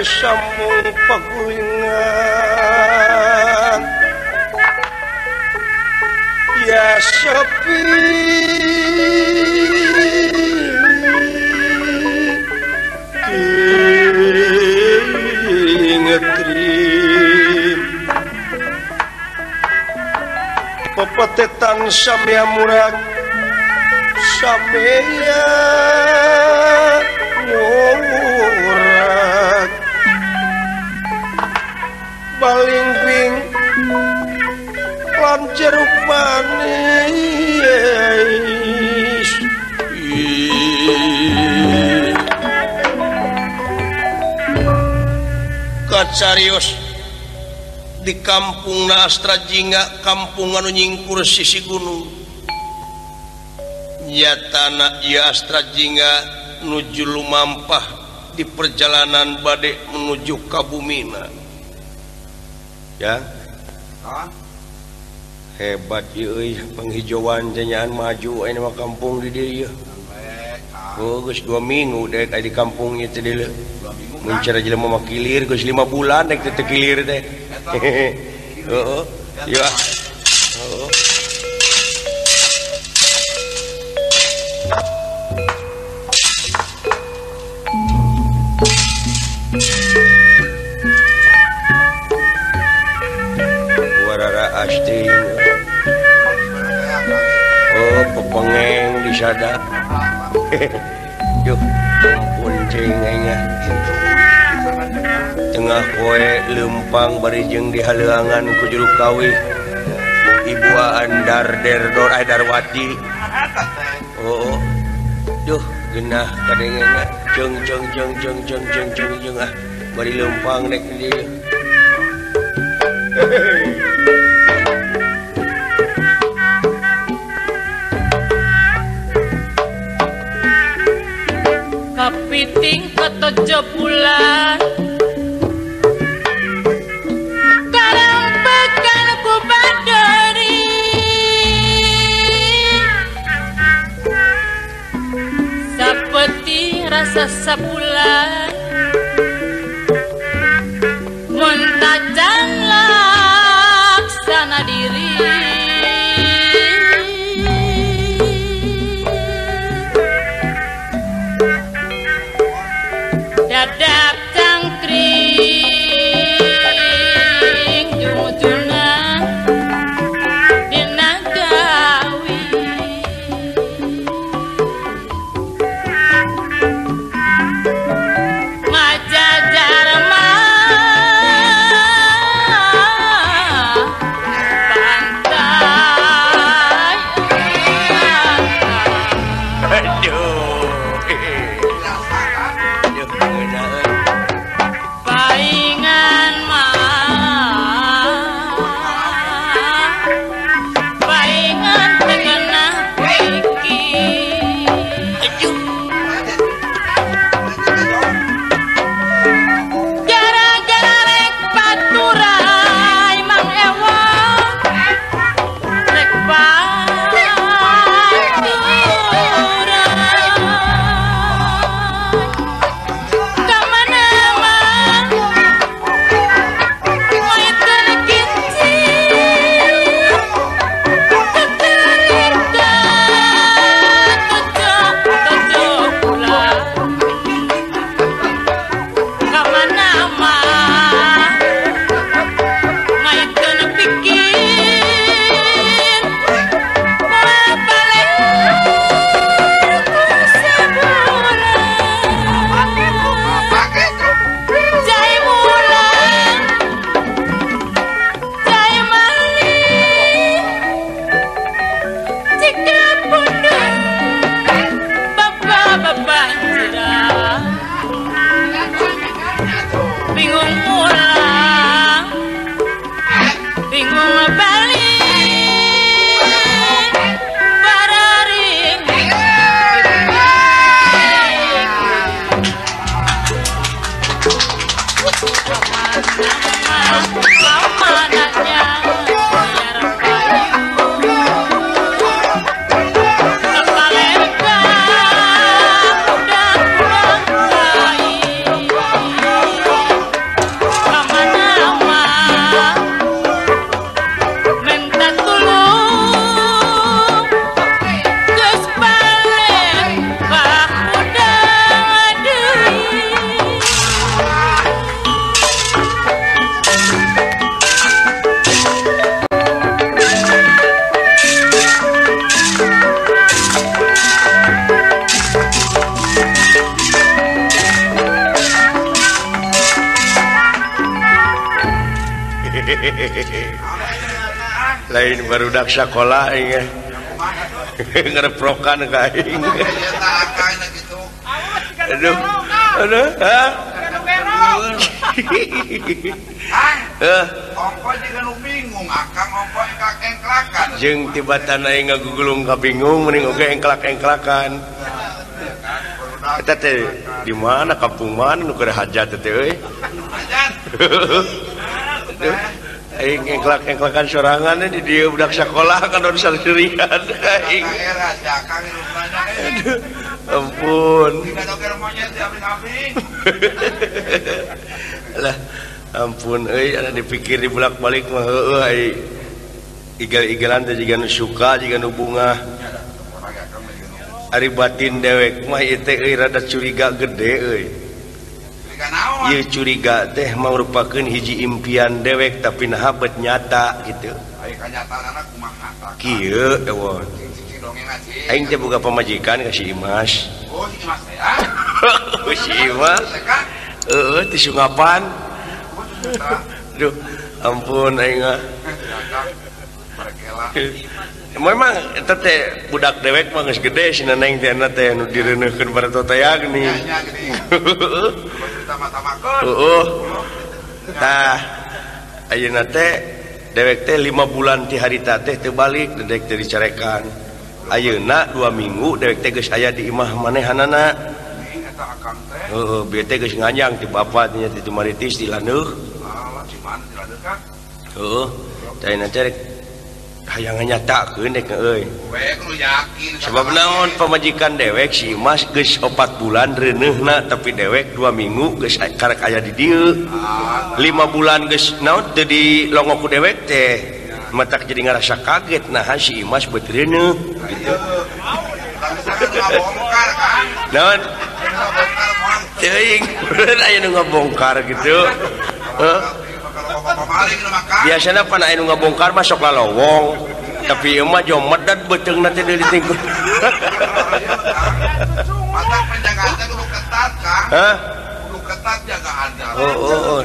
Sambung pagulingan ya sepi ngetrim pepetetan samya murag samya murag balingbing lan jeruk manis. Kacarios di kampung Astra Jingga, kampung anu nyingkur sisi gunung. Nyatana ieu Astra Jingga nuju lumampah di perjalanan bade menuju ka bumina. Ya. Hebat ieu euy penghijauan janyaan maju aya mah kampung di dieu ieu. Oh, geus 2 minggu dek di kampung ieu teh deuleu. Muncar jelema mah kilir geus 5 bulan dek teh kilir teh. Heeh. Ya. Heeh. Warara asting. Oh, pepengeng di sada. Duh, ampun cing aing. Tengah poe lempang bari jeung dihaleuangan ku juru kawih Ibu Andar Derdor Darwati. Oh, duh genah kadengena jeung jeung jeung jeung jeung jeung jeung jeung ah bari lempang rek di dieu. Kapiting katojo bulan karang pekan ku badari sapeti rasa sabulan mun tacan laksana diri. Dadap cangkring jujuna dina gawi. Lain barudak sakola aing ngereprokan ka aing. Aduh. Aduh, ha? Heh. Ongko jiga nu bingung, akang ongko engklak-engklakan. Jeung tibatan aing ngagugulung ka bingung mending oge engklak-engklakan. Eta teh di mana kampung mana nu keur hajat teh euy. Hajat. Aing engklak-engklakan sorangan di dieu budak sakolah kan nu saserian aing. Aduh, ampun. Lah, ampun euy ada dipikir dibulak-balik mah heueuh ai igal-igalan teh jiga nu suka jiga nu bungah. Ari batin dewek mah ieu teh euy rada curiga gede euy. Ieu curiga teh mangrupakeun hiji impian dewek tapi naha bet nyata gitu. Kieu ewon. Aing teh boga pamajikan ka si Imas. Oh, si Imas teh ah. Si Imas. Heeh, ti Sungapan. Duh, ampun aing ah. Memang eta teh budak dewek mah geus gede si Neneng teh na teh nu direuneuhkeun bareto teh geuning. Heeh. Tah ayeuna teh dewek teh 5 bulan ti harita teh teu balik dewek teh dicarekan. Ayeuna 2 minggu dewek teh geus aya di imah manehanana. Heeh, bieu teh geus nganjang ti bapa nya ti Tumaritis di Landeuh. Heeh, teh ayeuna teh hayang nyatakeun dek euy. Sebab naon pamajikan dewek si Imas geus 4 bulan reuneuhna tapi dewek 2 minggu geus karek aya di dieu. 5 bulan geus naon teu di longok ku dewek teh. Matak jadi ngarasa kaget nah si Imas beut reuneuh gitu. Naon? Teuing aya nu ngabongkar gitu. Heuh. Biasana pan aya nu ngabongkar mah sok lalowong, tapi ieu mah jomedet beuteungna teh deui ditingkut. Matak penjagaan teh kudu ketat, Kang. Hah? Kudu ketat jagaan teh. Oh, oh, oh.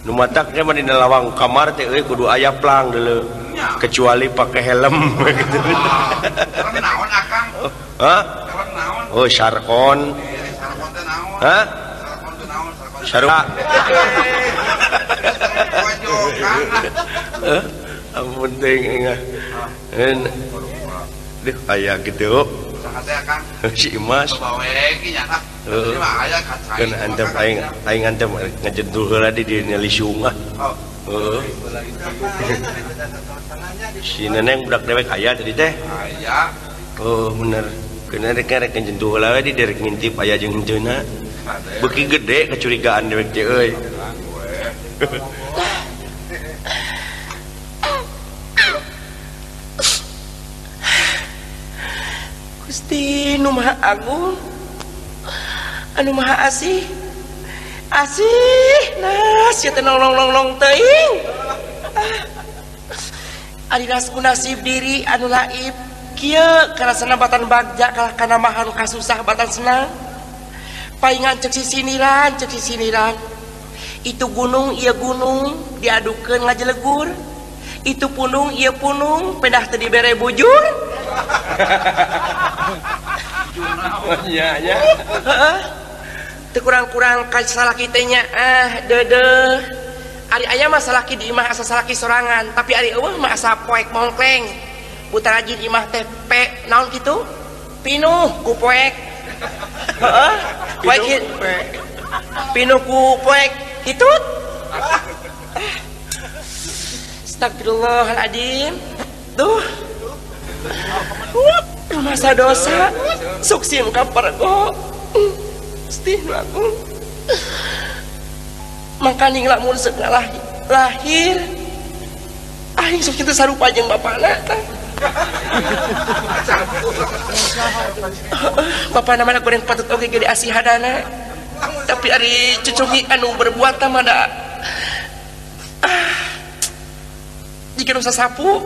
Nu matak teh mah dina lawang kamar teh euy kudu aya plang deuleu. Kecuali pakai helm gitu. Helm naon akang? Hah? Helm naon? Oh, sarkon. Sarkon teh naon? Hah? Sarkon teh naon? Sarkon. Sarua. Ampun teuing engah. Duh, aya kitu. Si Imas. Heeh. Keun antep aing aing antep ngajentul heula di dieu lisung ah. Heeh. Si Neneng budak dewek aya tadi teh. Aya. Oh, bener. Keun rek rek ngajentul heula we di derek ngintip aya jeung henteuna. Beuki gede kecurigaan dewek teh euy. Gusti nu Maha Agung anu Maha Asih asih nah sia teh nong-nong-nong teuing. Ari ku nasib diri anu laib kieu karasana batan bagja kalah kana maha nu kasusah batan senang. Paingan ceuk sisiniran ceuk sisiniran. Itu gunung ieu gunung diadukeun ngajelegur. Itu punung ieu punung pedah teu dibere bujur. Nya nya. Heeh. Teu kurang-kurang ka salaki teh nya ah deudeuh. Ari aya mah salaki di imah asa salaki sorangan, tapi ari eueuh mah asa poek mongkleng. Putra rajin imah teh pe naon kitu? Pinuh ku poek. Heeh. Poek pinuh ku poek hitut. Astagfirullahaladzim. Duh. Masa dosa suksim kapargo. Gusti nu agung. Mangkaning lamun seuk lahir aing sok kitu sarupa jeung bapana tah. Bapana mah goreng patut oge ge diasihadana. Tapi ari cucuki anu berbuat mah da jika nu sasapu.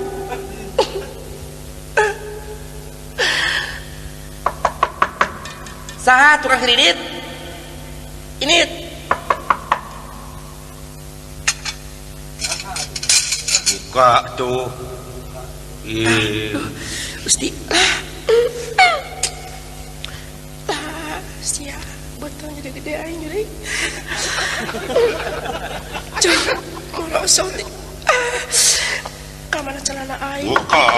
Saha tukang kredit? Ini. Buka tuh. Ih. Gusti. Lah, sia, botol jadi gede aing jadi. Cuh, merosot. Ka mana celana aing? Buka.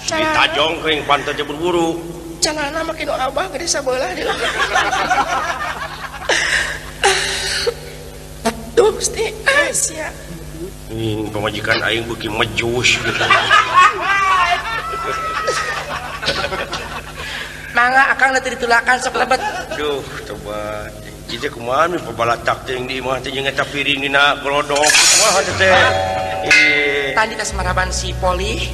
Ditajong keuing pantatnya buru-buru. Celana makin abah gede sabelah di. Duh, Gusti, sia. Ini pemajikan aing beuki mejus gitu. Mangga akang nanti ditulakan sok lebet. Duh, coba. Kita kumaha nu pabalatak teh di imah teh jeung eta piring dina golodok. Kumaha teh? Tadi tas maraban si Poli.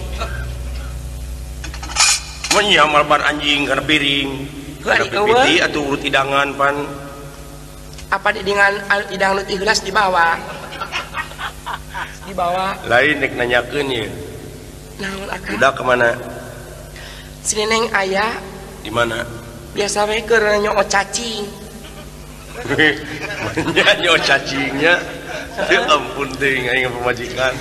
Menya maraban anjing kana piring. Kana pipiti atuh urut hidangan pan. Apa dengan hidang nu ikhlas dibawa? Dibawa. Lain nek nanyakeun ye. Naon akang? Budak kemana? Si Neneng aya. Di mana? Biasa we keur nyoo cacing. Menya nyoo cacingnya. Ya ampun teuing aing pamajikan.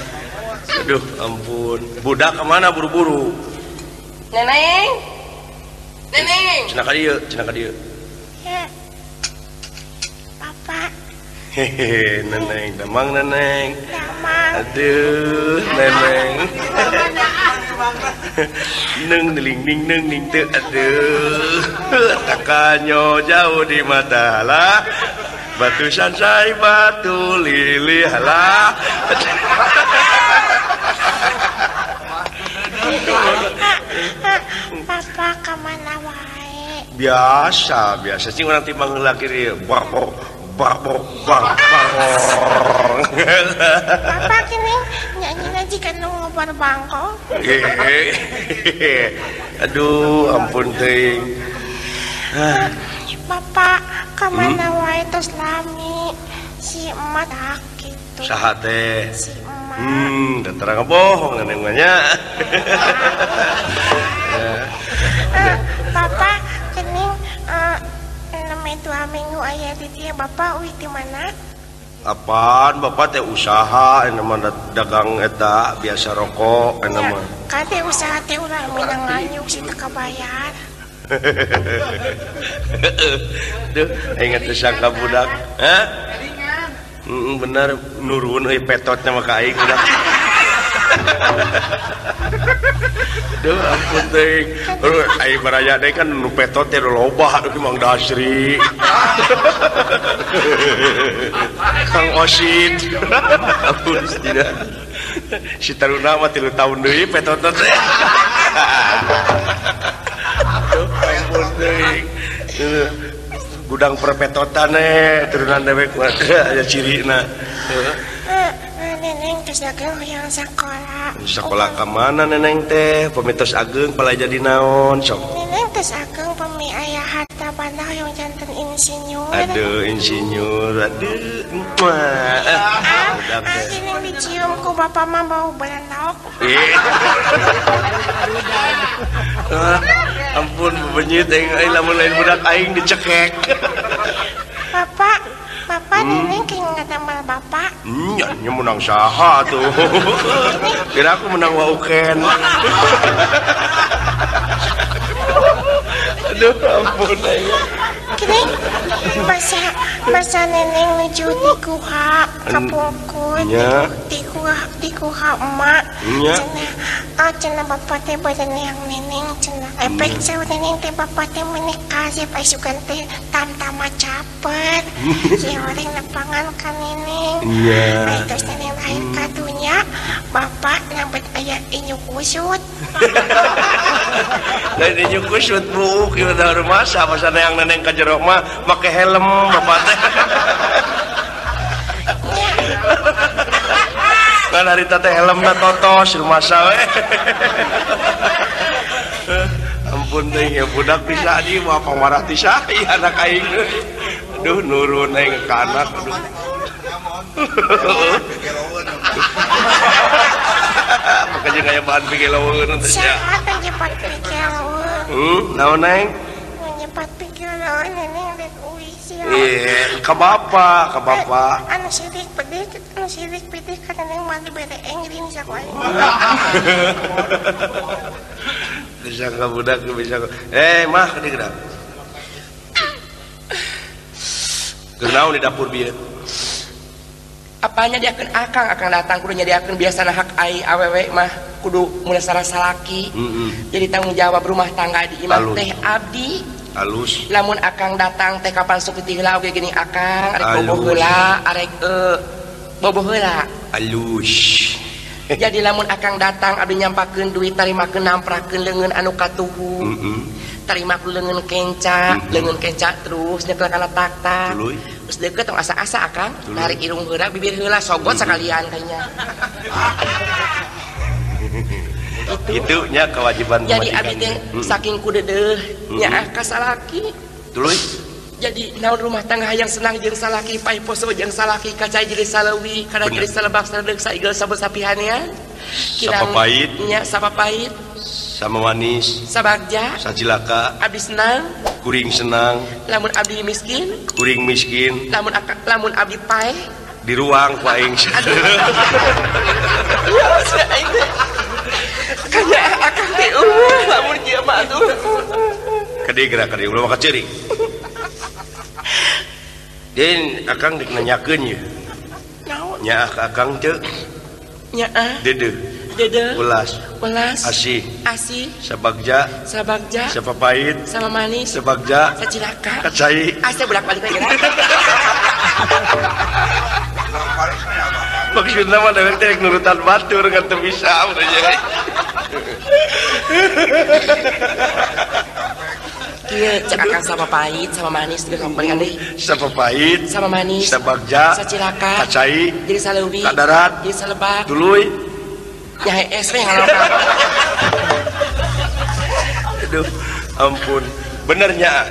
Aduh, ampun. Budak kemana buru-buru? Neneng. Neneng. Cenah ka dieu, cenah ka dieu. Ya. Bapak. Hehehe, Neneng, damang Neneng. Damang. Aduh, Neneng. Neng ning ning neng ning teu aduh. Takanyo jauh di mata lah. Batu sansai batu lili halah. Bapak kemana wae? Biasa, biasa sih orang timbang heula kiri. Bang bang bang bang. Bapak kini nyanyi aja kan ngobar bangkok. Aduh, ampun teuing. Bapak kemana wae tos lami si emak gitu. Saha teh? Si emak. Terang bohong neneng mah nya. Bapak kini 2 minggu aya di dieu bapak uih di mana? Apaan bapak teh usaha eta mah dagang eta biasa rokok eta mah. Kade usaha teh urang minang nganyuk si teu kabayar. Duh, aing teh sangka budak. Hah? Bener nurun euy petotna mah ka aing budak. Duh, ampun teuing. Aing baraya deui kan nu petot teh loba duh Mang Dasri. Kang Osit. Ampun tidak. Si Taruna mah 3 tahun deui petot teh. Duh, ampun teuing. Gudang perpetotan turunan dewek mah aya cirina. Neneng terus ageng hoyong sekolah. Sekolah ka mana neneng teh? Pami tos ageng pala jadi naon sok? Neneng tos ageng pami aya harta banda hoyong janten insinyur. Aduh insinyur, aduh. Ah, neneng dicium ku bapak mah bau berenok. Ampun bebenyit aing lamun lain budak aing dicekek. Bapak, bapak neneng keng ngadamel bapak. Nya menang saha tuh. Kira aku menang wauken. Aduh ampun aing. Kini bahasa neneng nuju di kuha kapungkur di kuha emak. Cenah cenah bapak teh badan yang neneng cenah efek saur neneng teh bapak teh menikah sih pasukan teh tam-tama caper. Si orang nepangan ka neneng. Iya. Terus neneng lahir ka dunya bapak nambet aya inyuk usut. Lain inyuk usut buuk ieu teh rumasa masa yang neneng ka jero mah make helm bapak teh. Kan harita teh helmna totos rumasa we. Ampun teh ya budak bisa di mah pamarah ti saha anak aing. Aduh nurun aing ka anak aduh. Makanya kayak bahan pigelaueun teh nya. Saha teh nyepat pigelaueun? Naon neng? Nyepat pigelaueun neneng rek uih sia. Iya, ka bapak, ka bapak. Anu sirik pedik, anu Sirik pitih ka neneng mah dibere engrin saku aing. Disangka budak bisa. Eh mah gede geura. Genaun di dapur bieu. Apanya diakeun akang, akang datang kudu nyadiakeun biasana hak ai awewe mah kudu mulai salah salaki. Jadi tanggung jawab rumah tangga di imah teh abdi. Alus. Lamun akang datang teh kapan sok teh heula oge geuning akang arek boboh heula, arek boboh heula. Alus. Jadi lamun akang datang abdi nyampakeun duit tarimakeun namprakeun leungeun anu katuhu. Tarima ku leungeun kenca, leungeun kenca terus nyekel kana takta. Terus deukeut tong asa-asa akang, narik irung heula, bibir heula, sogot sakalian kayaknya. Itu nya kewajiban. Jadi abdi teh saking ku deudeuh nyaah ka salaki. Tuluy. Jadi naon rumah tangga hayang senang jeung salaki, paeh poso jeung salaki, kacai jadi saleuwi, kada jadi salebak saledeuk saigel sabut sapihanean. Sapapait. Nya sapapait. Sama manis, sabagja, sacilaka, abdi senang, kuring senang, lamun abdi miskin, kuring miskin, lamun lamun abdi paeh di ruang ku aing. Ya, aing teh. Kanya akang teh eueuh lamun kieu mah atuh. Kade geura kade ulah maka ceurik. Den akang dek nanyakeun ieu. Naon? Nyaah ka akang teu? Nyaah. Deudeuh. Dede, welas, welas, asih, asih, sabagja, sabagja, sapapait, sama manis, sabagja, sacilaka, kacai, asa bolak-balik lagi. Maksudna mah dewek teh nurutan batur ngan teu bisa urang. Kieu cek akang sama pahit, sama manis, geus balikan deui. Sapapait, sama manis, sabagja, sacilaka, kacai, jadi saleuwi, kadarat, jadi salebak, tuluy. Ya es we ngalawan. Aduh, ampun. Bener nya?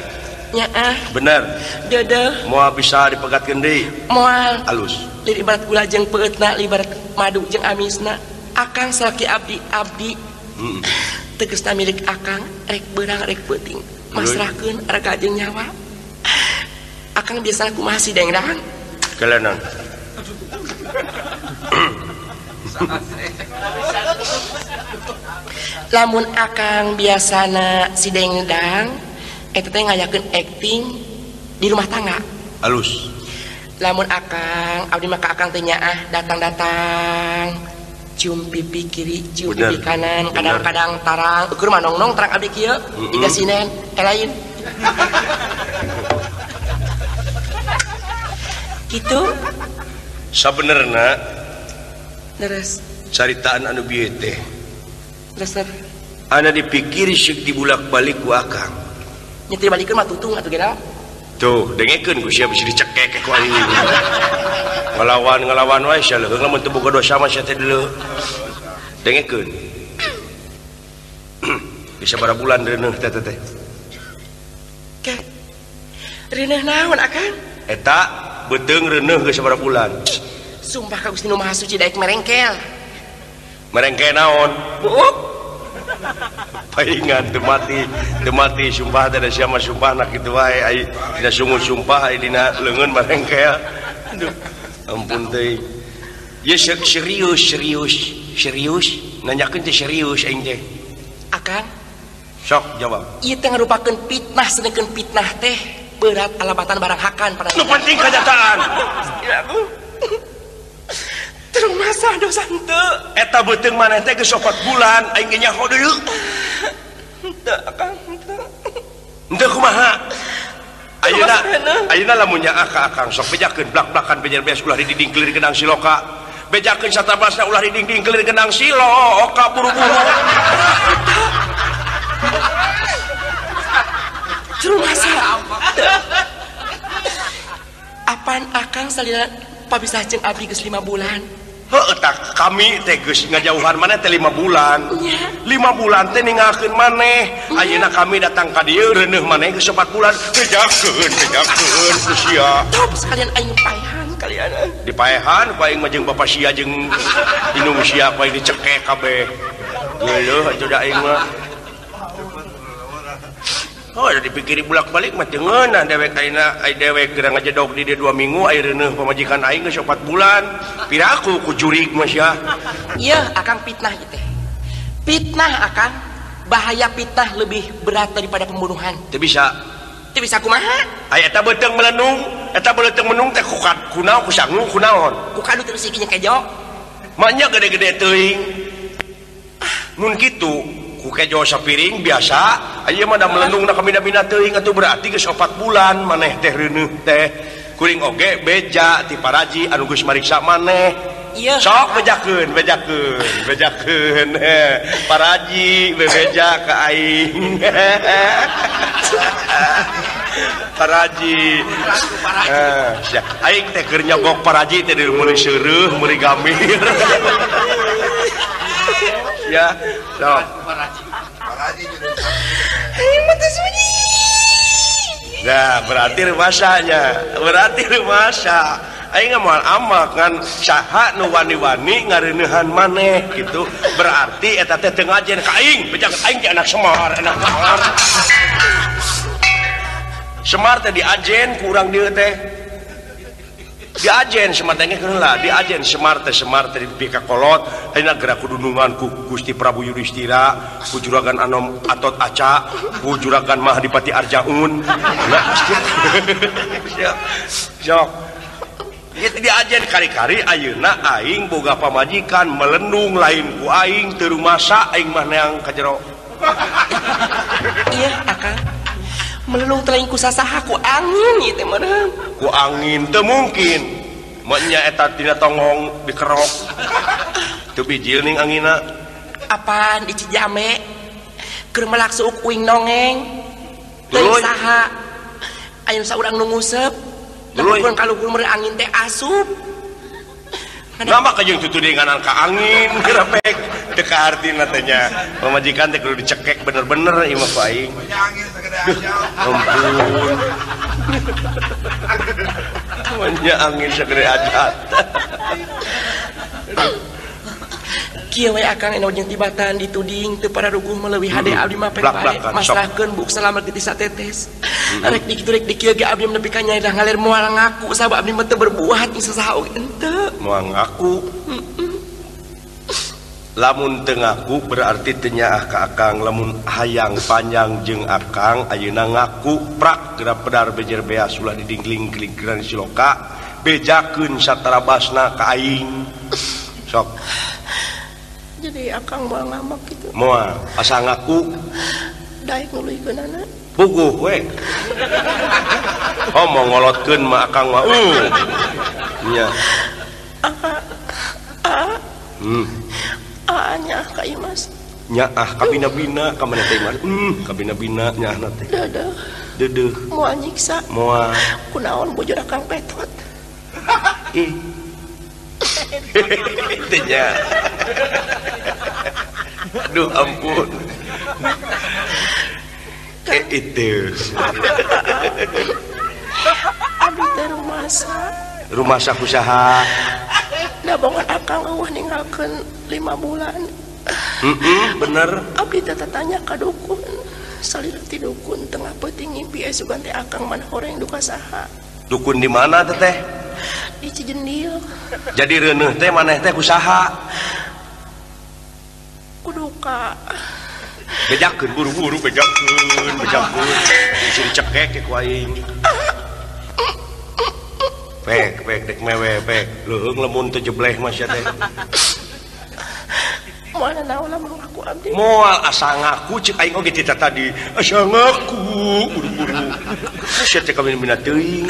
Nyaah. Bener. Deudeuh. Moal bisa dipegatkeun deui. Moal. Alus. Lir ibarat gula jeung peueutna, ibarat madu jeung amisna. Akang salaki abdi, abdi. Tegasna milik akang, rek beurang rek peuting. Masrahkeun raga jeung nyawa. Akang biasana kumaha si dengdang? Kelenan. Lamun akang biasana si dengdang eta teh ngayakeun acting di rumah tangga. Alus. Lamun akang abdi mah ka akang teh nyaah datang-datang cium pipi kiri, cium pipi kanan, kadang-kadang tarang, ukur mah nongnong tarang abdi kieu, tiga sinen, lain. Kitu. Sabenerna terus caritaan anu bieu teh. Terus ana dipikir seuk dibulak-balik ku akang. Nya teu dibalikeun mah tutung atuh geura. Tuh, dengekeun ku sia bisi dicekek ku aing. Ngalawan-ngalawan wae sia leuheung lamun teu boga dosa mah sia teh deuleu. Dengekeun. Bisa sabaraha bulan reuneuh teh teh. Ke. Reuneuh naon akang? Eta beuteung reuneuh geus sabaraha bulan. Sumpah ka Gusti Nu Maha Suci daek merengkel. Merengkel naon? Buuk. Paingan teu mati sumpah teh da sia mah sumpahna kitu wae ai dina sungut sumpah ai dina leungeun merengkel. Aduh, ampun teh. Ye serius serius serius nanyakeun teh serius aing teh. Akang sok jawab. Ieu teh ngarupakeun fitnah sedengkeun fitnah teh berat alabatan barang hakan pada. Nu penting kenyataan. Ya aku. Terus masa dosa henteu. Eta beuteung maneh teh geus 4 bulan aing ge nyaho deui. Henteu akang henteu. Henteu kumaha? Ayeuna ayeuna lamun nyaah ka akang sok bejakeun blak-blakan bejer beas ulah didingkelir genang siloka. Bejakeun satabasna ulah didingkelir genang siloka buru-buru. Terus masa. Apaan akang salila papisah jeung abdi geus 5 bulan. Heueuh tah kami teh geus ngajauhan maneh teh 5 bulan. Nya. 5 bulan teh ninggalkeun maneh. Ayeuna kami datang ka dieu reuneuh maneh geus 4 bulan. Bejakeun bejakeun ku sia. Top sekalian aing paehan kalian. Dipaehan ku aing mah jeung bapa sia jeung indung sia ku aing dicekek kabeh. Geuleuh atuh da aing mah. Oh, ada dipikir bolak-balik mah teu ngeunah dewek ayeuna ai dewek geura ngajedog di dieu 2 minggu ai reuneuh pamajikan aing geus 4 bulan. Piraku ku jurig mah sia. Ieu akang fitnah ieu teh. Fitnah akang, bahaya fitnah lebih berat daripada pembunuhan. Teu bisa. Teu bisa kumaha? Ai eta beuteung melenung, eta beuteung menung teh ku kunaon ku sangu kunaon? Ku kadu terus ieu kejo. Manya gede-gede teuing. Mun kitu ku kejo sapiring biasa aya mah da melendung na kabina-bina teuing atuh berarti geus 4 bulan maneh teh reuneuh teh kuring oge beja ti paraji anu geus mariksa maneh. Ieu sok bejakeun bejakeun bejakeun paraji bebeja ka aing. Paraji aing teh keur nyogok paraji teh meuli seureuh meuli gamir. Ya, sok. Nah, berarti rumasanya, berarti rumasa. Aing moal amak ngan saha nu wani-wani ngareuneuhan maneh gitu. Berarti eta teh teu ngajen ka aing, bejak aing teh anak Semar, anak Semar. Semar teh diajen ku urang dieu teh. Diajen Semar teh heula, diajen Semar teh dipika kolot, ayeuna geura kudunungan ku Gusti Prabu Yudhistira, ku Juragan Anom Atot Aca, ku Juragan Mahadipati Arjaun. Nah, siap. Sok. Ieu diajen kari-kari ayeuna aing boga pamajikan melendung lain ku aing teu rumasa aing mah neang ka jero. Iya, akang. Melelung teh lain ku sasaha ku angin ieu teh meureun. Ku angin teu mungkin. Manya eta tina tonggong dikerok. Teu bijil ning anginna. Apaan di Cijame? Keur melak suuk uing nongeng. Teu saha. Aya saurang nu nguseup. Tuluy kaluhur meureun angin teh asup. Nama kajeng tutudinganan ka angin geura pek. Teu kahartina teh nya. Pamajikan teh kudu dicekek bener-bener ieu mah ku aing. Ampun. Manya angin segede ajat. Kieu we akang anu jeung tibatan dituding teu pararuguh meuleuwih hade abdi mah pek bae. Masrahkeun buk salamet ti satetes. Rek dikitu rek dikieu ge abdi nepi ka nyairah ngalir moal ngaku sabab abdi mah teu berbuat jeung sasaha oge henteu. Moal ngaku. Lamun teu ngaku berarti teu nyaah ka akang, lamun hayang panjang jeung akang ayeuna ngaku prak geura pedar bejer beas ulah didingling-glingkeun siloka bejakeun satarabasna ka aing. Sok. Jadi akang moal ngamak gitu. Moal asa ngaku daek nuluykeunana. Puguh we. Oh mau ngolotkeun mah akang mah. Nya. Nya ka Imas. Nyaah kabina-bina ka maneh teh Imas. Kabina-bina nyaahna teh. Deudeuh. Deudeuh. Moal nyiksa. Moal. Kunaon bujur akang petot. Ih. Teh nya. Aduh ampun. Itu. Abdi teh rumasa. Rumasa kusaha? Da bongan akang eueuh ninggalkeun 5 bulan. Bener. Abdi teh tatanya ka dukun. Salira ti dukun tengah peuting ngimpi sugan teh akang man horeng duka saha. Dukun di mana teh? Di Cijendil. Jadi reuneuh teh maneh teh kusaha? Ku duka. Bejakeun buru-buru bejakeun, bejakeun. Bisi dicekek ku aing. Pek, pek dek mewe pek. Leuheung lamun teu jebleh mah sia teh. Moal naon lamun ngaku abdi. Moal asa ngaku cek aing oge ti tadi. Asa ngaku buru-buru. Sia teh kabina-bina teuing.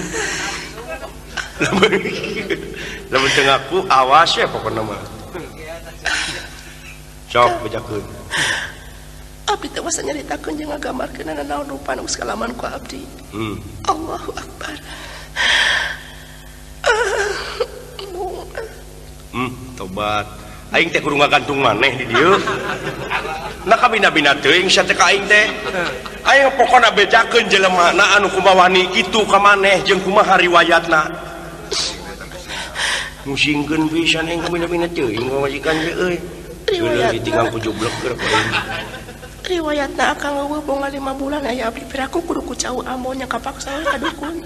Lamun teu ngaku awas ya pokona mah. Sok bejakeun. Abdi teh wasa nyaritakeun jeung ngagambarkeun naon rupana geus kalaman ku abdi. Allahu akbar. Tobat. Aing teh kudu ngagantung maneh di dieu. Nah kabina-bina teuing sia teh ka aing teh. Aing pokona bejakeun jelema na anu kumaha wani kitu ka maneh jeung kumaha riwayatna. Musingkeun pisan aing kabina-bina teuing pamajikan ge euy. Riwayatna ditinggal ku jublek keur aing. Riwayatna akang eueuh bonga 5 bulan aya abdi piraku kudu ku cau amon nya kapaksa ka dukun.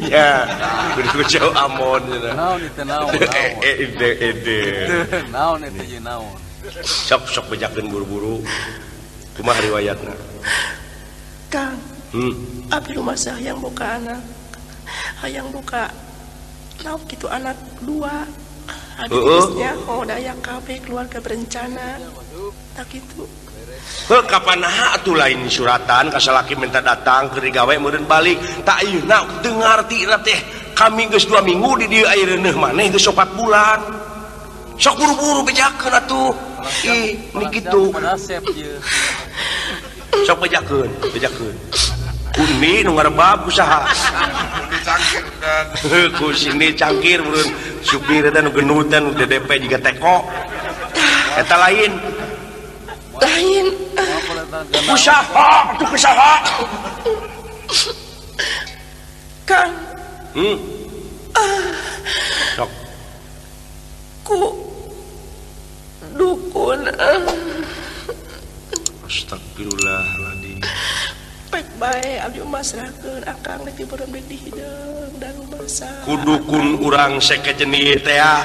Ya, kudu ku cau amon cenah. Naon itu naon? Ide. Naon itu jeung naon? Sok sok bejakeun buru-buru. Kumaha riwayatna? Kang. Abdi rumah hayang boga anak. Hayang boga naon kitu anak 2. Adiknya oh daya kabeh keluarga berencana. Tak kitu. Heuh kapan naha atuh lain suratan ka salaki minta datang keur digawe meureun balik. Tak ayeuna teu ngarti teh. Kami geus 2 minggu di dieu aya reuneuh maneh geus 4 bulan. Sok buru-buru bejakeun atuh. Ih, ni kitu. Sok bejakeun, bejakeun. Kundi nu ngarebab ku saha? Kundi cangkir dan ku sini cangkir meureun supir eta nu gendut teh nu DDP jiga teko. Eta lain. Lain. Ku saha atuh ku saha? Kang. Sok. Ku dukun. Astagfirullahaladzim. Pek bae abdi mah serahkeun akang rek dibeureum deui di hideung dan rumasa. Ku dukun urang sekejenih teh ya.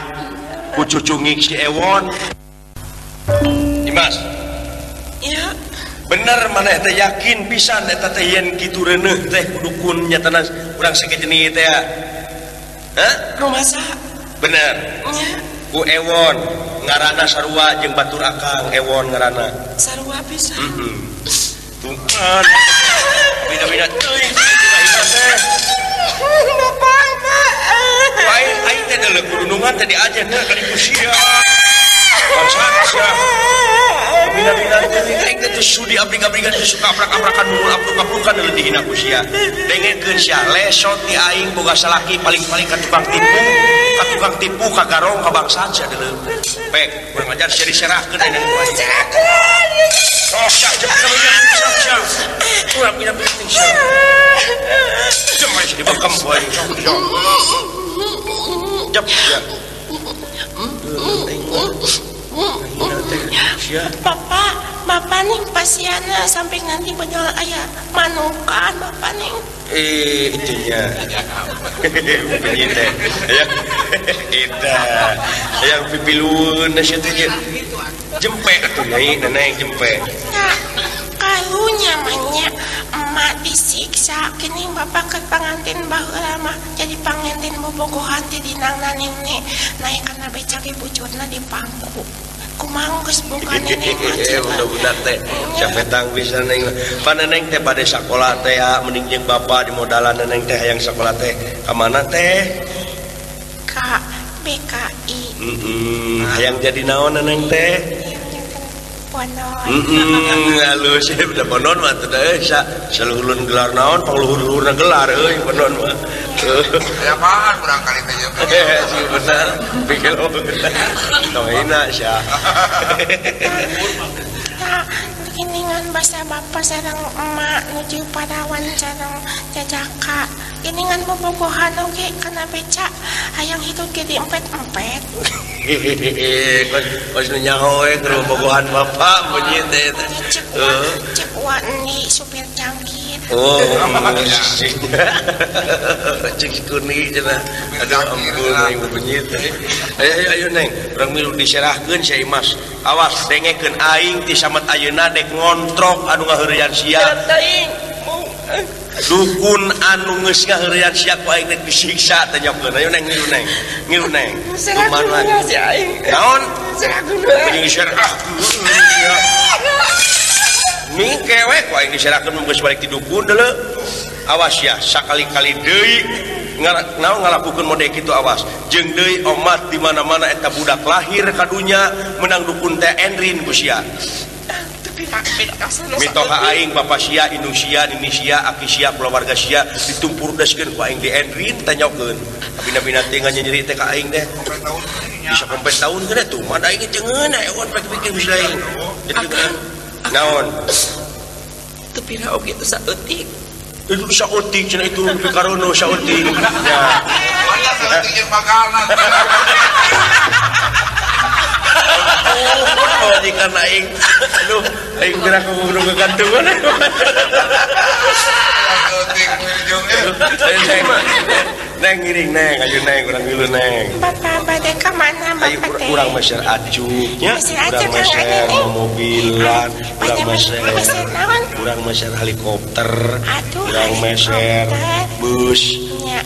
Ku cucungik si Ewon. Dimas. Iya. Bener maneh teh yakin pisan eta teh yen kitu reuneuh teh ku dukun nyatana urang sekejenih teh ya. Hah? Rumasa. Bener. Nya. Ku Ewon ngaranna sarua jeung batur akang Ewon ngaranna. Sarua pisan. Heeh. Tuhan. Beda-beda teuing teh. Bapak, Pak. Aing aing teh deuleu kurunungan teh diajen teh kali ku sia. Bangsat sia. Beda-beda teuing aing teh sudi abring-abringan teh suka aprak-aprakan mul apruk-aprukan deuleu dihina ku sia. Dengekeun sia lesot di aing boga salaki paling-paling ka tukang tipu, ka tukang tipu ka garong ka bangsat sia deuleu. Pek, kurang ajar sia diserahkeun aing ku aing. Serahkeun. Sok sia sok sia. Kurang bina-bina sia. Jom aing dibekam ku aing sok sok. Jep sia. Bapak, bapak nih pasiana sampai nanti bonyol ayah manukan bapak nih. Itunya. Bunyi teh. Eta. Yang pipilueun sia teh. Jempe atuh nyai, neneng jempe. Nah, kalunya manya emak disiksa kini bapak ke pangantin baheula mah jadi pangantin bobogohan teh dinangna nene naik kana becak bujurna di pangku. Kumaha geus boga neneng mah. Budak-budak teh capetang pisan neng. Pan neneng teh bade sakola teh ya mending jeung bapak di modalan neneng teh hayang sakola teh ka mana teh? Ka BKI. Hayang jadi naon neneng teh? Bonon. Halus ya udah bonon mah teh euy saluhurun gelar naon pangluhur-luhurna gelar euy bonon mah. Ya apaan urang kali teh jeung. Sih bener. Pikir tong hina sia. Tah, geningan basa bapa sareng emak nuju parawan sareng jajaka. Geningan bobogohan oge kana beca hayang hidup ge diempet-empet. Kos nu nyaho we keur bobogohan bapak bunyi teh. Cek wa ni supir cangkir. Oh, cek si Kurni cenah. Aduh ampun aing bunyi teh. Ayo ayo ayo neng, urang milu diserahkeun sia Imas. Awas dengekeun aing ti samet ayeuna dek ngontrok anu ngaheureuyan sia. Dukun anu geus ngaheureuyan sia ku aing dek disiksa teh nyokeun. Ayo neng ngilu neng. Ngilu neng. Kumaha sia aing? Naon? Serahkeun. Jeung diserahkeun. Mingke we ku aing diserahkeun mun geus balik ti dukun deuleu. Awas ya sakali-kali deui naon ngalakukeun mode kitu awas. Jeung deui omat di mana-mana eta budak lahir ka dunya menang dukun teh endrin ku sia. Mitoha aing bapa sia, indung sia, nini sia, aki sia, kulawarga sia ditumpurdeskeun ku aing di endrin tanyokeun. Abina-bina teh nganyeri teh ka aing teh. Bisa kompet tahun geus tuh mah aing teh ngeunah ewan pek pikir geus lain. Naon? Teu pira oge teh saeutik. Itu saeutik cenah itu pikarono saeutik. Ya. Mana saeutik jeung bagalna. Pamajikan aing. Aduh, aing gerak kudu kegantungan. Neng ngiring neng, ayo neng, urang dulu neng. Bapak bade ka mana bapak teh? Urang meser acuknya, urang meser mobilan, urang meser helikopter, urang meser bus,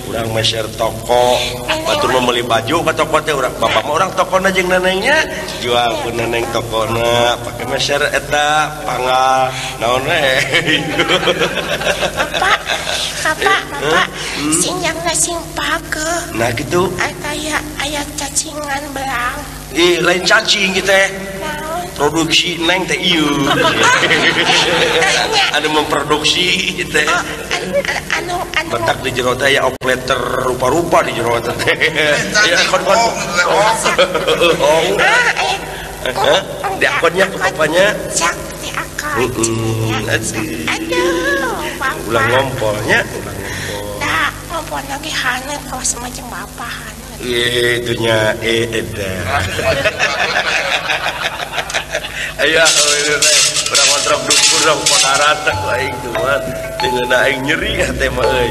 urang meser toko. Batur mah meuli baju ka toko teh urang bapak mah urang tokona jeung nenengnya, jual ku neneng tokona, pake meser eta panggal naon we. Bapak, bapak, bapak, sinjangna sing pake. Nah gitu. Aya aya cacingan belang. Ih, lain cacing gitu teh. Produksi neng teh ieu. Anu memproduksi teh. Anu anu. Bentak di jero teh aya opleter rupa-rupa di jero teh. Ya kon kon. Diakonnya ke bapaknya. Cak diakon. Aduh, bapak. Ulang ngompolnya, ulang ngompol. Nah, ngompol lagi hanet kawas macam bapak hanet. Itunya eda. Ayo, urang ngontrok dukun dong podarat aing tuh. Dengan aing nyeri hate mah euy.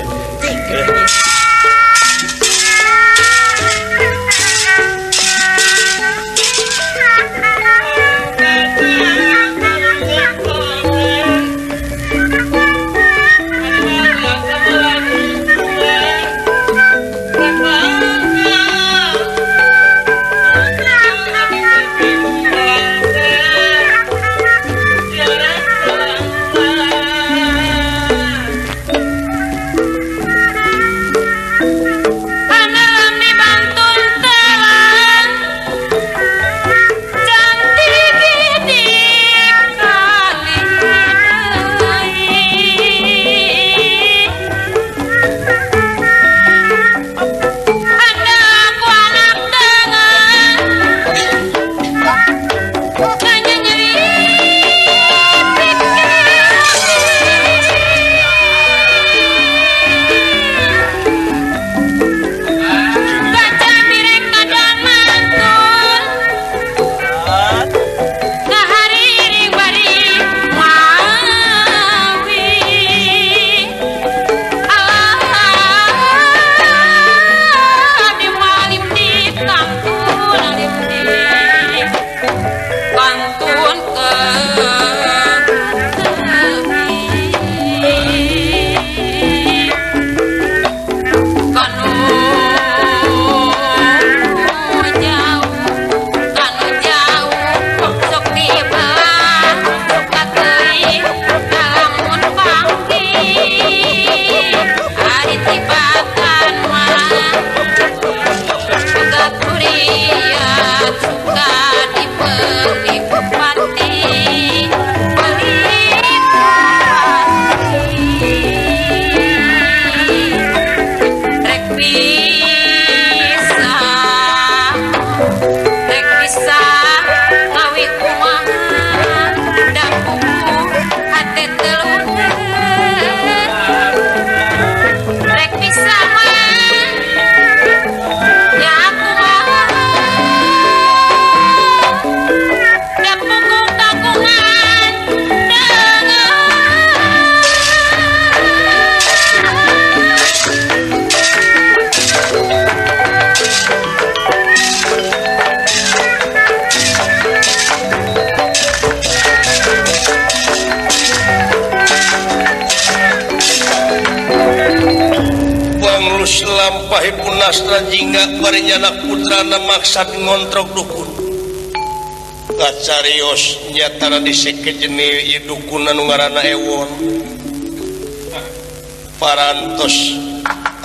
Punas jingga bari nyanak putrana maksad ngontrok dukun. Kacarios nyatana disekejeni ieu dukun anu ngaranna Ewon. Parantos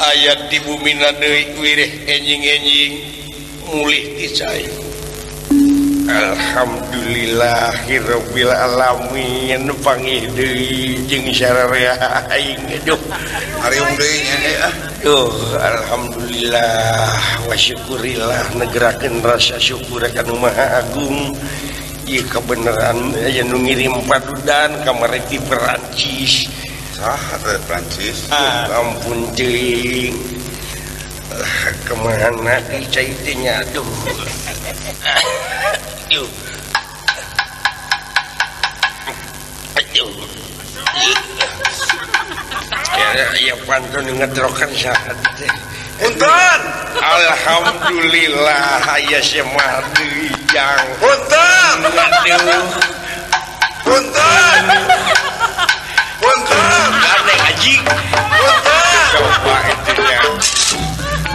aya di bumina deui wireh enjing-enjing mulih ti cai. Alhamdulillahirabbil alamin pangih deui jeung sararea aing aduh. Hariung deui nya. Duh, alhamdulillah wa syukurillah negerakeun rasa syukur ka Nu Maha Agung. Ieu kebenaran aya nu ngirim padudan kamari ti Perancis. Saha teh Perancis? Ah, ampun teuing. Kemana cai teh nya aduh. Aduh. Aduh. Ya pantun ngetrokan saat teh. Punten. Alhamdulillah aya semah deui jang. Punten. Aduh. Punten. Punten. Aneh haji. Punten. Coba itunya.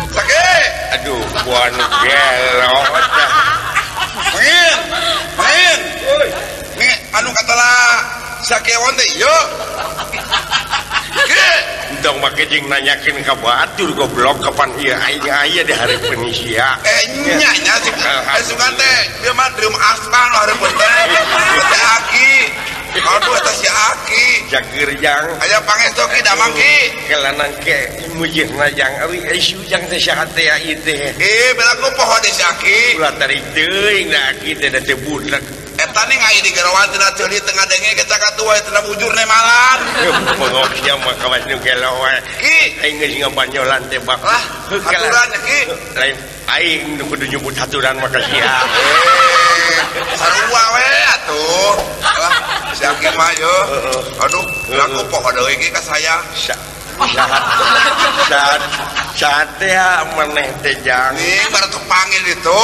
Sakit. Aduh, buan gelo teh. Main. Main. Nih anu katala sakewon teh ieu. Entong make jeung nanyakeun ka batur goblok kapan ieu aing aya di hareupeun sia. Nya nya sih. Sugan teh ieu mah drum aspal nu hareupeun teh. Teh aki. Aduh eta si aki. Jager jang. Aya pangestu ki damang ki. Kelanang ke mujihna jang euy isu jang teh saha teh ieu teh. Belaku poho di si aki. Ulah tarik teuing da aki teh da teu budak. Eta nih ngai di gerawan tina ceuli tengah denge ke cakatua tina bujur nemalan. Pengok sia mah kawas nu gelo we. Ki, aing geus ngabanyolan teh bak. Lah, haturan ki. Lain aing nu kudu nyebut haturan mah ka sia. Sarua we atuh. Lah, si Aki mah yo. Aduh, laku poho deui ki ka saya. Saat saat teh maneh teh jang. Nih baru kepanggil itu.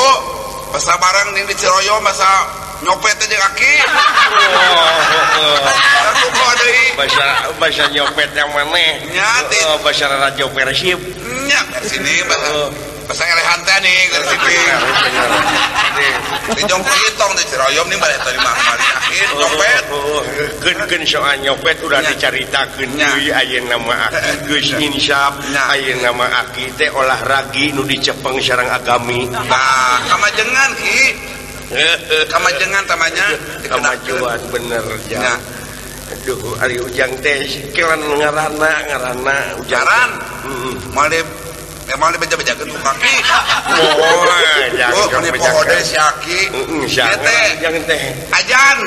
Masa barang nih di Ciroyom masa nyopet aja kaki. Aku poho deui. Bahasa nyopet yang maneh. Nya bahasa raja Persib. Nya sini bahasa ngelehan teh nih dari sini. Di jongkok hitong di Ciroyom nih balik tadi mah mari akhir nyopet. Keun-keun soal nyopet udah dicaritakeun deui ayeuna mah aki geus insaf. Ayeuna mah aki teh olahragi nu dicepeng sareng agami. Nah, kamajengan ki. Kamajengan tamanya kemajuan bener jang. Aduh ari ujang teh kelan ngaranna ngaranna ujaran. Moal di emang dibeja-bejakeun ku kaki. Oh, jangan poho deui si aki. Jangan teh. Ajan.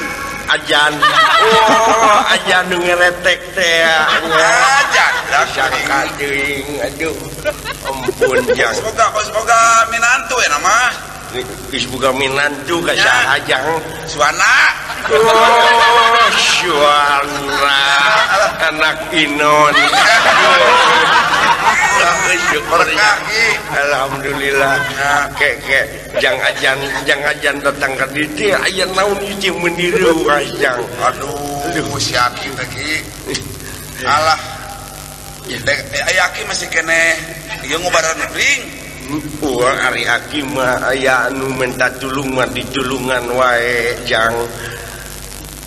Ajan. Oh, ajan nu ngeretek teh. Ajan. Sangka teuing. Aduh. Ampun jang. Semoga minantu ya nama. Geus boga minantu ka saha jang? Suana. Oh, Suana. Anak Inon. Alhamdulillah. Kek jang ajan datang ka dieu aya naon ieu meniru jang. Aduh, si aki teh ki. Alah. Aya aki masih keneh ieu ngubaran ring. Urang ari aki mah aya anu minta tulung mah ditulungan wae jang.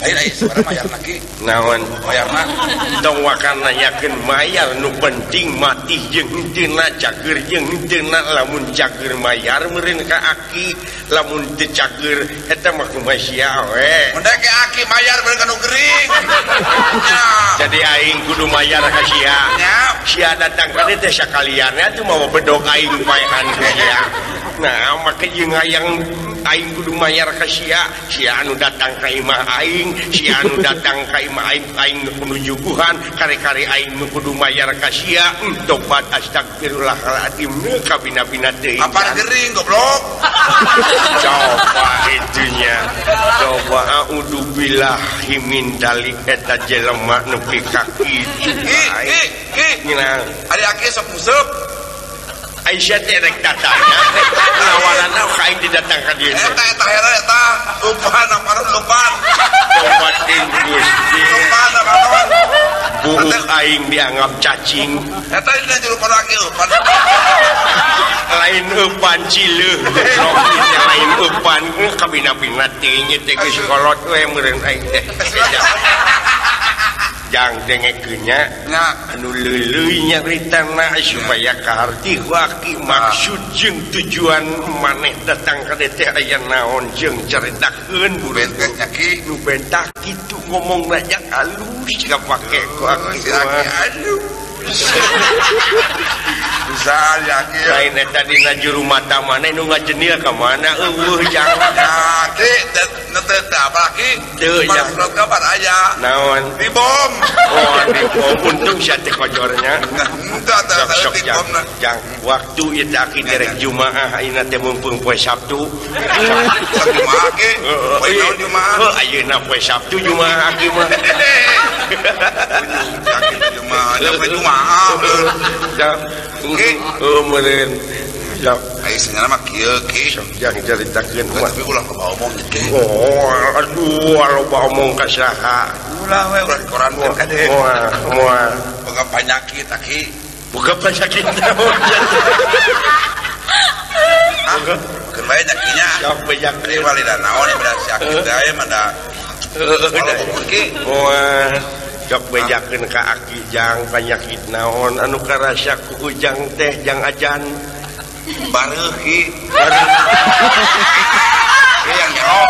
Lain aya sabaraha mayarna ki? Naon? Mayarna? Tong wakan nanyakeun mayar nu penting mati jeung henteuna cager jeung henteuna lamun cager mayar meureun ka aki lamun teu cager eta mah kumaha sia we. Mun ke aki mayar meureun ka nu gering. Jadi aing kudu mayar ka sia. Sia datang ka dieu teh sakalian atuh mawa bedog aing paehan ka sia. Nah, make jeung hayang aing kudu mayar ka sia, sia anu datang ka imah aing, sia anu datang ka imah aing, aing nu kudu nyuguhan, kare-kare aing nu kudu mayar ka sia. Tobat astagfirullahaladzim kabina-bina teuing. Apa gering goblok? Coba itunya. Coba a'udzubillahi min dalik eta jelema nu ka kitu. Ki, ki. Ari aki sok museup. Aisyah teh rek datangna lawanana ka aing didatang ka dieu. Eta eta hera eta lupan aparun lupan. Tobat deui Gusti. Lupan aparun. Buuk aing dianggap cacing. Eta dina juru aki eupan. Lain eupan cileuh goblok lain eupan kabina-bina teuing teh geus kolot we meureun aing teh. Jang dengekeun nya anu leuleuy nyaritana supaya kaharti ku aki maksud jeung tujuan maneh datang ka dieu teh aya naon jeung caritakeun bentak nya ki nu bentak kitu ngomongna jang alus kapake ku aki alus. Bisa yakin. Lain eta dina juru mata maneh nu ngajenil ka mana eueuh jang. Ya ki teu teu apalagi teu jang. Surat kabar aya. Naon? Dibom. Oh, dibom untung sia teh kojornya. Henteu teu dibom. Jang waktu ieu teh aki derek Jumaah ayeuna teh mumpung poe Sabtu. Jumaah ki. Poe naon Jumaah? Heuh ayeuna poe Sabtu Jumaah aki mah. Jumaah, nyampe Jumaah. Jang. Heuh meureun. Jang. Ai senyana mah kieu ki. Jang caritakeun tapi ulah loba omong ki. Oh, aduh loba omong ka saha. Ulah we ulah dikorankeun ka deui. Moal, moal. Boga panyakit aki. Boga panyakit naon? Ah, keun bae nyakinya. Sok bejakeun walida naon ieu si aki teh mah da. Heeh, ki. Moal. Sok bejakeun ka aki jang panyakit naon anu karasa ku ujang teh jang ajan. Bareuh ki. Bareuh. Yang nyaho.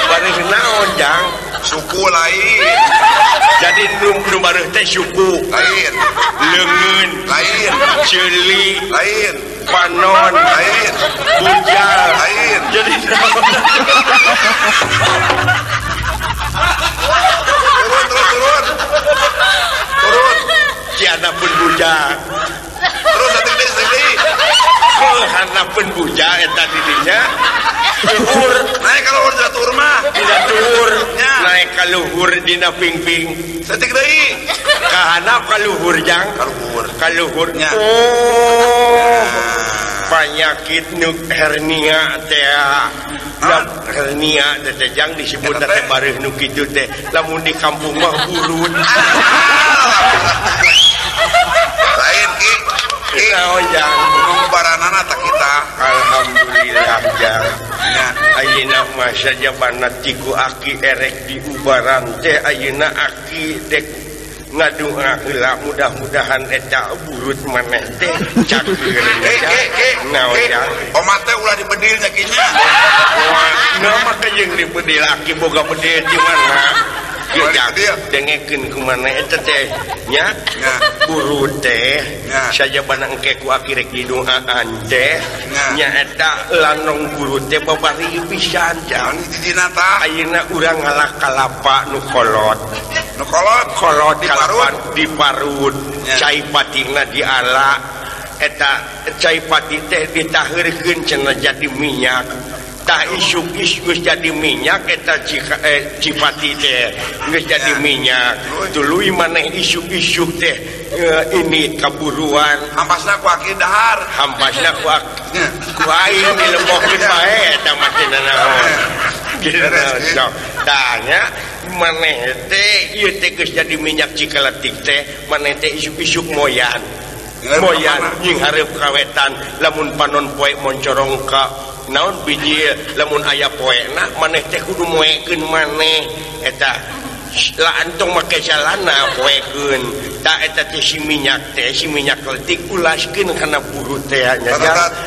Bareuh naon jang? Suku lain. Jadi nu bareuh teh suku lain. Leungeun lain. Ceuli lain. Panon lain. Bujal lain. Jadi naon? Turun terus turun. Turun. Ciana pun bujal. Terus satik deui. Hana pun bujal eta dirinya. Luhur. Naik ka luhur dina tuur mah. Dina tuur. Nya. Naik ka luhur dina pingping. Satik deui. Ka handap ka luhur jang. Ka luhur. Ka luhur. Nya. Oh. Panyakit nu hernia teh. Hernia teh jang disebut teh bareuh nu kitu teh. Lamun di kampung mah burut. Lain ki. Naon jang? Baranana tak kita. Alhamdulillah jang. Nya. Ayeuna mah sajabana ti ku aki erek di ubaran teh ayeuna aki dek ngadua heula mudah-mudahan eta burut maneh teh cageur. Naon jang? Omat teh ulah dibedil nya ki nya. Wah, mah jeung dibedil aki boga bedil di mana? Dengekeun ku maneh eta teh nya burut teh sajabana engke ku aki rek didoaan teh nya eta lanong burut teh babari pisan jang. Dina tah ayeuna urang ngalak kalapa nu kolot. Nu kolot kolot kalapa diparut cai patina diala eta cai pati teh ditaheurkeun cenah jadi minyak. Tah isuk geus jadi minyak eta cipati teh geus jadi minyak tuluy maneh isuk-isuk teh ini kaburuan hampasna ku aki dahar hampasna ku aing dilebokeun bae eta mah teh naon gitu tah nya maneh teh ieu teh geus jadi minyak cikaletik teh maneh teh isuk-isuk moyan moyan jeung hareup kawetan lamun panon poe moncorong ka naon biji lamun aya poena maneh teh kudu moekeun maneh eta la antong make salana poekeun ta eta teh si minyak letik ulaskeun kana burut teh nya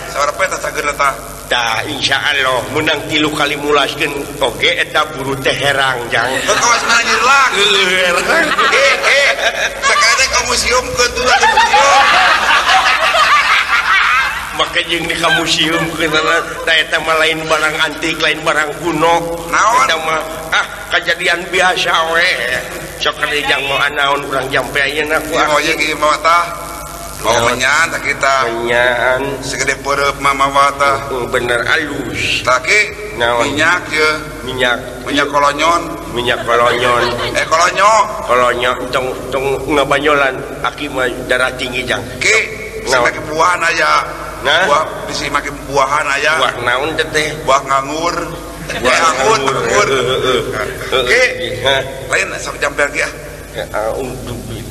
sabaraha eta cageurna tah tah insyaallah meunang 3 kali mulaskeun oge eta burut teh herang jang kawas nyirlak herang sakali teh ka museum keun tuh di museum make jeung di ka museum keunana da eta mah lain barang antik lain barang kuno naon eta mah ah kejadian biasa we sok jang mau naon urang jampe ayeuna ku oh ye kieu mah tah mau menyan tah kita menyan segede peureub mah mawa tah bener alus tah ki minyak ye minyak kolonyon kolonyo kolonyo tong tong ngabanyolan aki mah darah tinggi jang ki bisi make buahan aya. Nah? Buah bisi make buahan aya. Buah naon teh? Buah nganggur. Buah anggur. Oke. Lain sok jamper ge ah.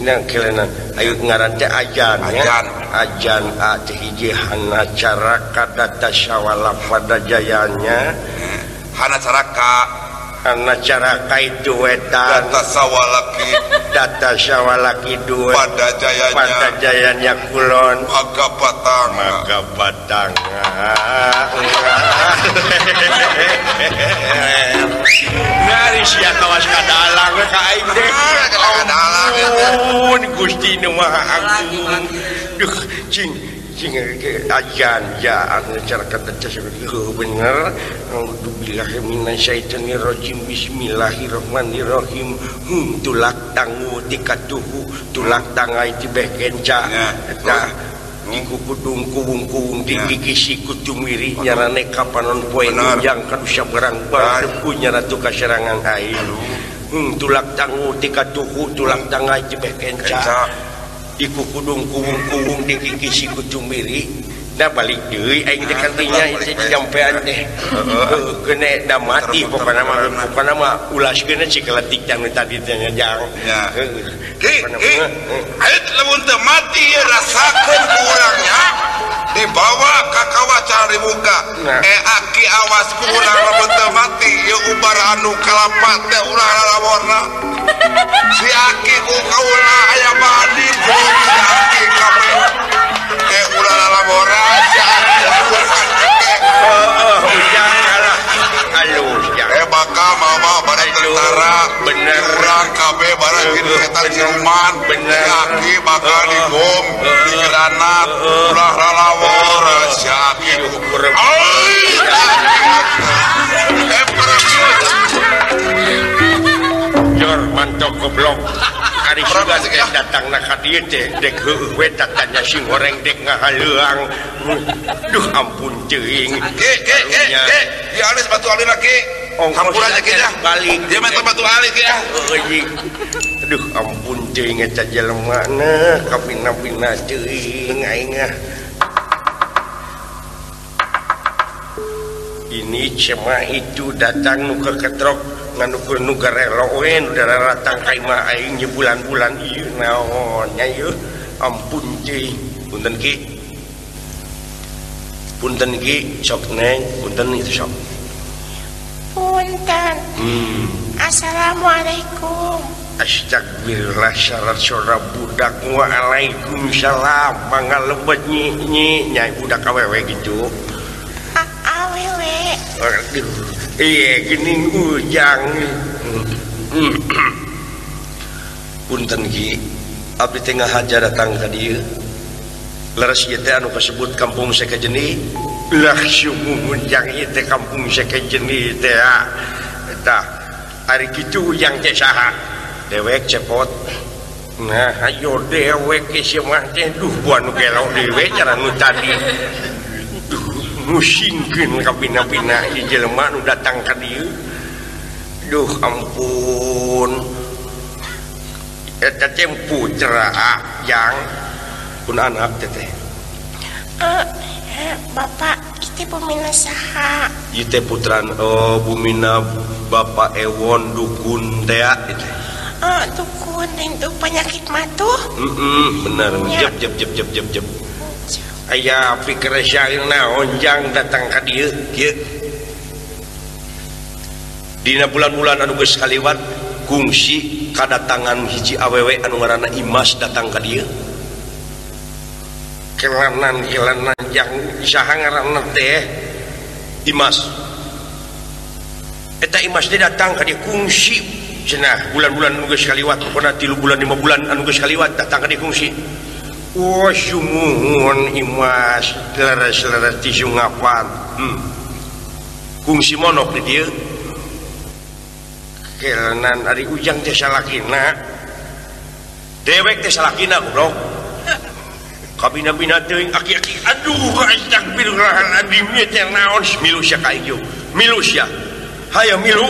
Nah, kelenan. Ayo ngaran teh ajan ya. Ajan. Ajan a teh hiji hana caraka data sawala pada jayanya. Hana caraka. Hana caraka itu wetan. Data sawalaki. Data sawalaki dua. Pada jayanya. Pada jayanya kulon. Maka batang. Maka batang. Ngari sia kawas kadalang ka aing teh. Ampun Gusti. Gusti nu Maha Agung. Duh cing cing ajan ja anu cara kata bener. A'udzubillahi minasyaitonirrajim. Bismillahirrahmanirrahim. Tulak tangu tikatuhu tulak tangai tibeh kenca. Eta dikukudung kuwung-kuwung dikikisi kutumiri nyarane kapanon poe nunjang kadusa barang barang ku nyaratu kaserangan aing. Tulak tangu tikatuhu tulak tangai tibeh kenca. Dikukudung kuwung-kuwung dikikisi kutumiri. Da balik deui aing teh kantinya teh jampean teh. Heuh keune da mati pokona mah ulaskeun cik letik teh tadi teh jang. Heuh. Ki, ait lamun teu mati ieu rasakeun ku urang nya. Dibawa ka kawah cari muka. Aki awas ku urang lamun teu mati ieu ubar anu kalapa teh ulah lalaworna. Si aki ku kaula aya badi ku si aki kabeh. Ulah lalabora si aki oh ujang kalah alus jang bakal mama barang tentara bener urang kabeh barang kitu setan siluman bener si aki bakal dibom di granat ulah lalawora si aki jor mantok goblok. Ari sugan teh datang na ka dieu teh dek heueuh we tatanya sing goreng dek ngahaleuang. Duh ampun teuing. Ki ki ki ki di alis batu alina ki. Hampura aja ki dah. Balik. Dia minta batu ali ki ah. Heueuh. Aduh ampun teuing eta jelema na kapina-pina teuing aing ah. Ini cema itu datang nu keketrok nganukur nu garelo we nu daratang ka imah aing ye bulan-bulan ieu naon nya ieu ampun teuing. Punten ki. Punten ki sok neng, punten itu sok. Punten. Assalamualaikum. Astagfirullah syarat sora budak waalaikumsalam mangga lebet nyi nyi nya budak awewe gitu. Awewe. Aduh, iya geuning ujang. Punten ki, abdi teh ngahaja datang ka dieu. Leres ieu teh anu kasebut kampung Sekejeni. Lah sumuhun jang ieu teh kampung Sekejeni teh. Eta ari kitu ujang teh saha? Dewek cepot. Nah, ayo dewek ieu mah teh duh buah nu gelo dewe cara nu tadi. Musingkeun kabina-bina ieu jelema nu datang ka dieu. Duh ampun. Eta teh putra yang pun anak teteh. Bapak ieu bumina saha? Ieu teh putran oh bumina Bapak Ewon dukun teh ieu teh. Dukun itu penyakit matuh. Bener. Jep jep jep jep jep jep. Aya pikir syair naon jang datang ka dieu kieu. Dina bulan-bulan anu geus kaliwat kungsi kadatangan hiji awewe anu ngaranna Imas datang ka dieu. Kelanan-kelanan jang saha ngaranna teh Imas. Eta Imas teh datang ka dieu kungsi cenah bulan-bulan anu geus kaliwat pokona 3 bulan 5 bulan anu geus kaliwat datang ka dieu kungsi. Oh sumuhun Imas leres-leres ti sungapan. Kungsi monok di dieu. Kelenan ari ujang teh salakina. Dewek teh salakina goblok. Kabina-bina teuing aki-aki aduh astagfirullahaladzim ieu teh naon milu sia ka ieu. Milu sia. Hayo milu.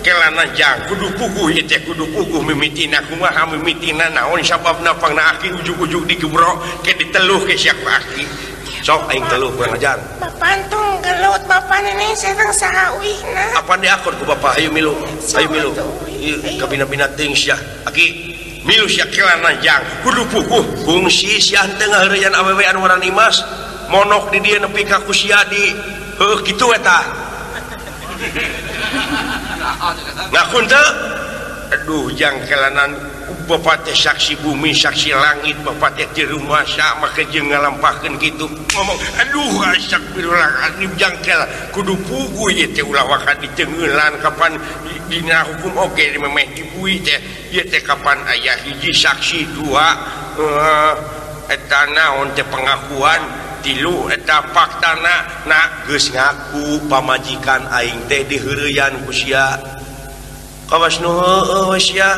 Kelana jang kudu puguh ieu teh kudu puguh mimitina kumaha mimitina naon sababna pangna aki ujug-ujug digebrok ke diteluh ke sia ku aki. Sok aing teluh kurang ajar. Bapak antung gelut bapak nenek sareng saha uihna. Apaan diakur ku bapak hayu milu. Hayu milu. Ieu kabina-bina teuing sia. Aki milu sia kelana jang kudu puguh kungsi sia teu ngaheureyan awewe anu ngaran Imas monok di dieu nepi ka ku sia di heuh kitu eta. Ngakun teu? Aduh jang kelanan Bapak teh saksi bumi saksi langit bapak teh di rumah sama jeung ngalampahkeun kitu ngomong aduh astagfirullahaladzim jangkel kudu pugu ieu teh ulah waka diteungeulan kapan dina hukum oge memeh dibui teh ieu teh kapan aya hiji saksi dua eta naon teh pengakuan tilu eta faktana na geus ngaku pamajikan aing teh diheureyan ku sia kawas nu heueuh sia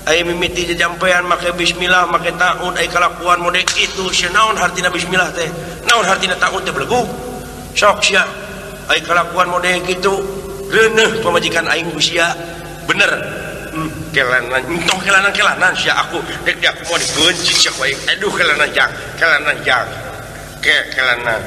aya mimiti jajampean make bismillah make taun aya kalakuan mode kitu sia naon hartina bismillah teh naon hartina taun teh belegug sok sia aya kalakuan mode kitu reuneuh pamajikan aing ku sia bener kelanan entong kelanan kelanan sia aku dek di aku mau dibenci sia ku aing aduh kelanan jang ke kelanan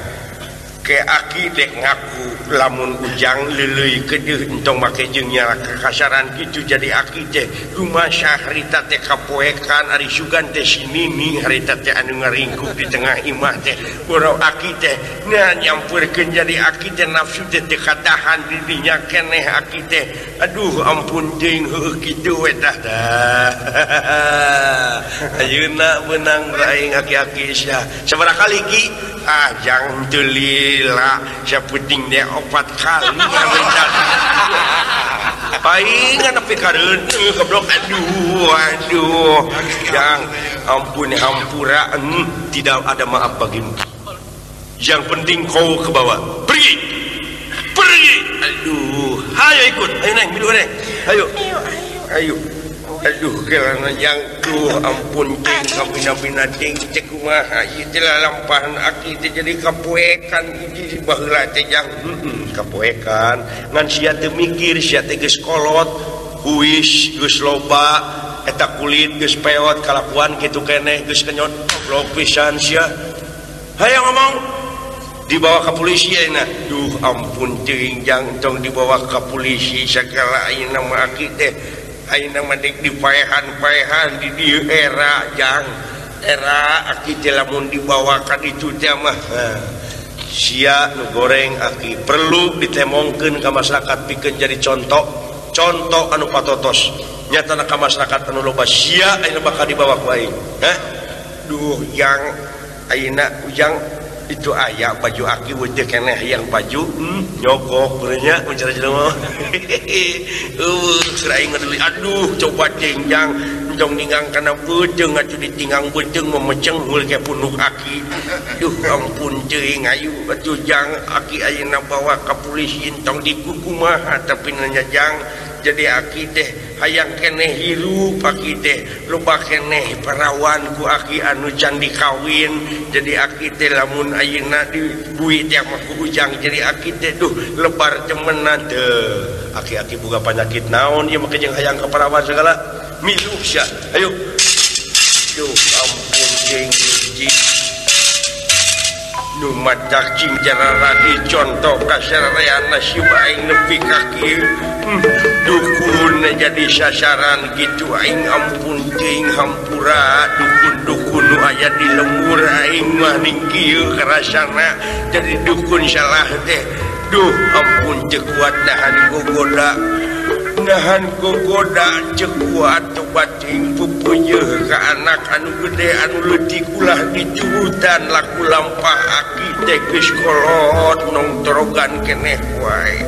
ke aki dek ngaku lamun ujang leuleuy keudeuh entong make jeung nyala kekasaran kitu jadi aki teh rumasa harita teh kapoekan ari sugan teh si Nini harita teh anu ngaringkuk di tengah imah teh boro aki teh nah nyampeurkeun jadi aki teh nafsu teh teu katahan di dinya keneh aki teh aduh ampun jeung heueuh kitu we tah ayeuna beunang aing aki-aki sia sabaraha kali ki ah jang teu lila saputing dia opat kali paingan nepi ka reuneuh goblok aduh aduh jang ampun hampura tidak ada maaf bagimu yang penting kau ke bawah pergi pergi aduh ayo ikut ayo neng milu neng ayo ayo aduh kelana yang tuh ampun ting kabina-bina ting cek kumaha ieu teh lalampahan aki teh jadi kapoekan hiji baheula teh jang kapoekan ngan sia teu mikir sia teh geus kolot huis geus loba eta kulit geus peot kalakuan kitu keneh geus kenyot goblok pisan sia hayang ngomong dibawa ke polisi ayeuna duh ampun teuing jang tong dibawa ke polisi sagala ayeuna mah aki teh ayeuna mah dek dipaehan-paehan di dieu era jang era aki teh lamun dibawa ka ditu teh mah sia nu goreng aki perlu ditemongkeun ka masyarakat pikeun jadi contoh contoh anu patotos nyatana ka masyarakat anu loba sia ayeuna bakal dibawa ku aing hah duh jang ayeuna ujang itu aya baju aki weuh keneh yang baju nyokok beurnya mun jelema eueuh aing ngadeli aduh coba jengjang entong ninggang kana beuteung atuh ditinggang beuteung memeceng heul ke punuk aki duh ampun teuing ayu atuh jang aki ayeuna bawa ka polisi entong dikukumaha tapi nanya jang jadi aki teh hayang keneh hirup aki teh loba keneh parawan ku aki anu can dikawin jadi aki teh lamun ayeuna dibui teh mah ku ujang jadi aki teh duh lebar cemenan teu aki-aki boga panyakit naon ieu mah jeung hayang ka parawan segala milu sia ayo duh ampun jeung hiji nu matak cing jararadi contoh kasarean nasib aing nepi ka kieu dukun jadi sasaran gitu aing ampun teuing hampura dukun-dukun nu aya di lembur aing mah ning kieu karasana jadi dukun salah teh duh ampun teu kuat nahan gogoda nahan gogoda teu kuat coba teuing pupuyeuh ka anak anu gede anu leutik ulah dicurutan laku lampah aki teh geus kolot nongtorogan keneh wae.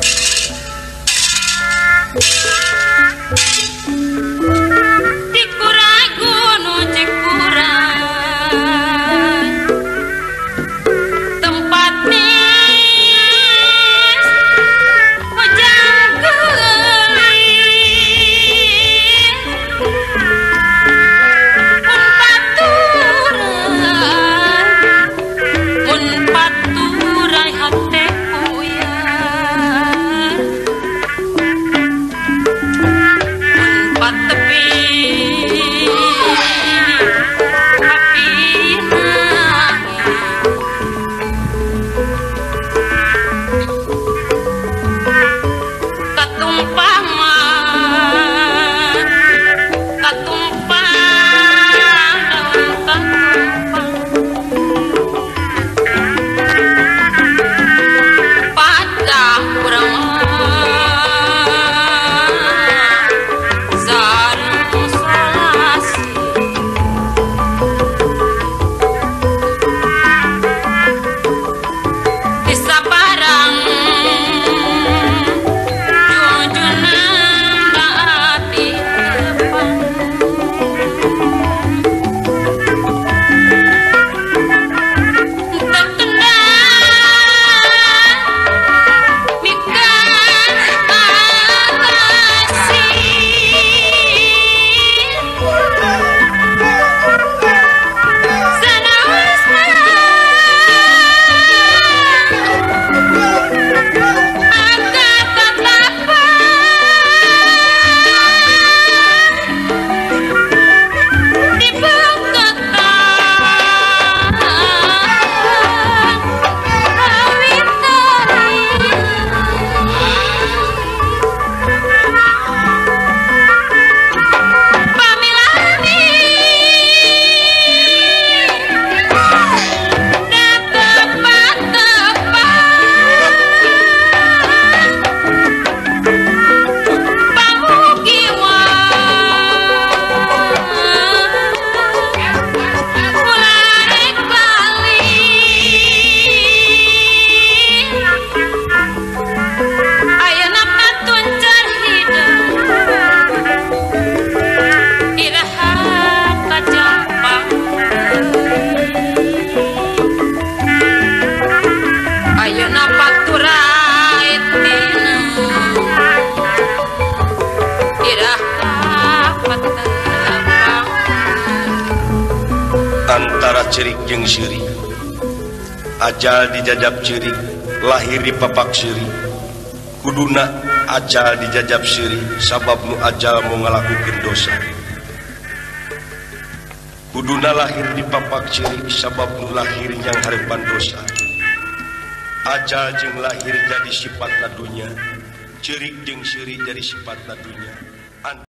antara cerik jeung seuri. Ajal dijajab ceurik, lahir di papak seuri. Kuduna ajal dijajab seuri sabab nu ajal mau ngalakukeun dosa. Kuduna lahir di papak ceurik sabab nu lahir yang harepan dosa. Ajal jeung lahir jadi sifat dunya, ceurik jeung seuri jadi sifat dunya.